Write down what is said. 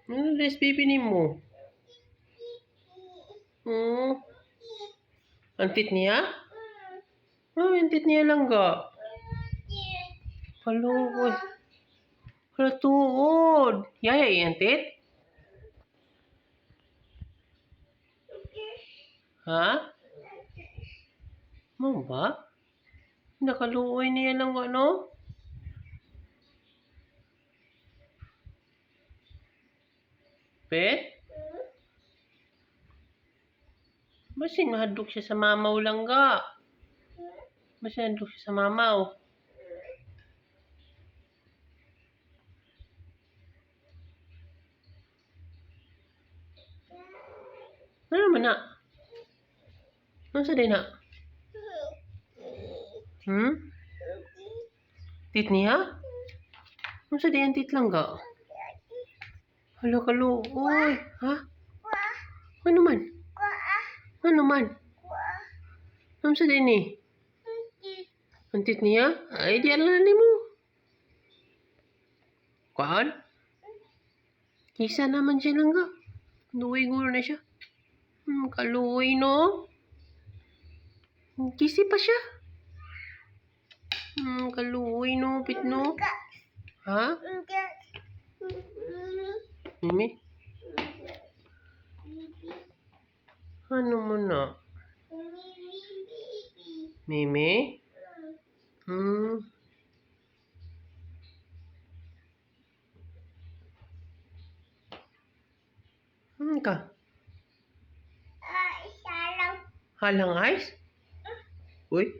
Ano dress baby nimo? Antit niya? Oh, antit niya lang ga. Kaluoy. Hala, tuod. Yaya antit? Ha? Mo ba? Nakaluoy niya lang ga, no? Pet? Basin mahadlok siya sa mamaw lang ga. Basin mahadlok siya sa mamaw. Ano man na? Ano sa din na? Hmm? Tit niya? Ano sa din tit lang ga? Hala, kaluoy. Ha? Ano man? Ano man? Ano sa din eh? Ang tit niya? Ay, di alam na mo. Kuhaan? Kisa naman siya lang ga. Luoy guro na siya. Kaluoy no? Kisi pa siya. Kaluoy no, pit no? Ha? Mimi? Ano mo na? Mimi? Hmm. Hmm ka? Halang ice? Uy.